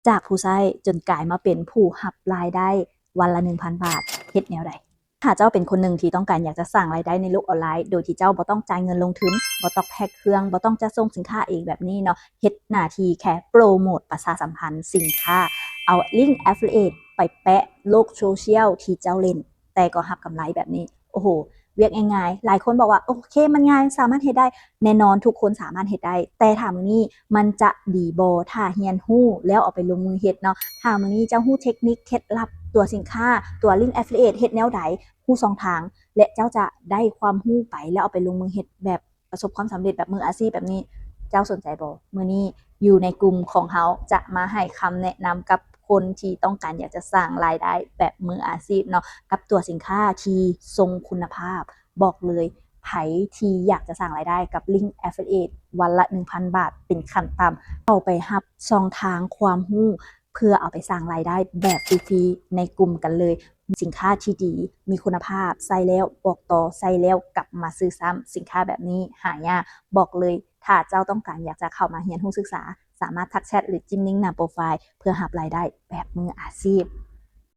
ຈາກຜູ້ໃຊ້ຈົນກາຍມາເປັນຜູ້ຮັບລາຍໄດ້ວັນລະໜຶ່ງພັນບາດ ເຮັດແນວໃດ? ຖ້າເຈົ້າເປັນຄົນໜຶ່ງທີ່ຕ້ອງການຢາກຈະສ້າງລາຍໄດ້ໃນໂລກອອນລາຍ ໂດຍທີ່ເຈົ້າບໍ່ຕ້ອງຈ່າຍເງິນລົງທຶນ, ບໍ່ຕ້ອງແພັກເຄື່ອງ, ບໍ່ຕ້ອງຈັດສົ່ງສິນຄ້າເອງແບບນີ້ເນາະ, ເຮັດໜ້າທີ່ແຄ່ໂປຣໂມດປະຊາສຳພັນສິນຄ້າ, ເອົາລິ້ງ affiliate ໄປແປະໂລກໂຊຊຽວທີ່ເຈົ້າຫຼິ້ນ ແຕ່ກໍຮັບກຳໄລແບບນີ້. ໂອ້ໂຫ ວຽກງ່າຍໆ. ຫຼາຍຄົນບອກວ່າ ໂອເຄ ມັນງ່າຍ ສາມາດເຮັດໄດ້. ແນ່ນອນ ທຸກຄົນສາມາດເຮັດໄດ້, ແຕ່ຖ້າມື້ນີ້ມັນຈະດີບໍ່ ຖ້າຮຽນຮູ້ແລ້ວເອົາໄປລົງມືເຮັດເນາະ. ຖ້າມື້ນີ້ເຈົ້າຮູ້ເທັກນິກ ເຄັດລັບ ຕົວສິນຄ້າ ຕົວລິ້ງ affiliate ເຮັດແນວໃດ, ຮູ້ຊ່ອງທາງ ແລະ ເຈົ້າຈະໄດ້ຄວາມຮູ້ໄປ ແລ້ວເອົາໄປລົງມືເຮັດແບບປະສົບຄວາມສຳເລັດແບບມືອາຊີບແບບນີ້. ເຈົ້າສົນໃຈບໍ່? ມື້ນີ້ຢູ່ໃນກຸ່ມຂອງເຮົາຈະມາໃຫ້ຄຳແນະນຳກັບຄົນທີ່ຕ້ອງການຢາກຈະສ້າງລາຍໄດ້ແບບມືອາຊີບເນາະ, ກັບຕົວສິນຄ້າທີ່ຊົງຄຸນນະພາບ. ບອກເລີຍ ໃຜທີ່ຢາກຈະສ້າງລາຍໄດ້ກັບລິ້ງ affiliate ວັນລະໜຶ່ງພັນບາດເປັນຂັ້ນຕ່ຳ, ເຂົ້າໄປຮັບຊ່ອງທາງຄວາມຮູ້ ເພື່ອເອົາໄປສ້າງລາຍໄດ້ແບບຟຣີໆໃນກຸ່ມກັນເລີຍ. ສິນຄ້າທີ່ດີ ມີຄຸນນະພາບ, ໃຊ້ແລ້ວບອກຕໍ່, ໃຊ້ແລ້ວກັບມາຊື້ຊ້ຳ. ສິນຄ້າແບບນີ້ຫາຍາກ. ບອກເລີຍ ຖ້າເຈົ້າຕ້ອງການຢາກຈະເຂົ້າມາຮຽນຮູ້ສຶກສາ, ສາມາດທັກແຊັດ ຫຼື ຈິ້ມລິ້ງໜ້າໂປຣໄຟລ໌ ເພື່ອຮັບລາຍໄດ້ແບບມືອາຊີບ.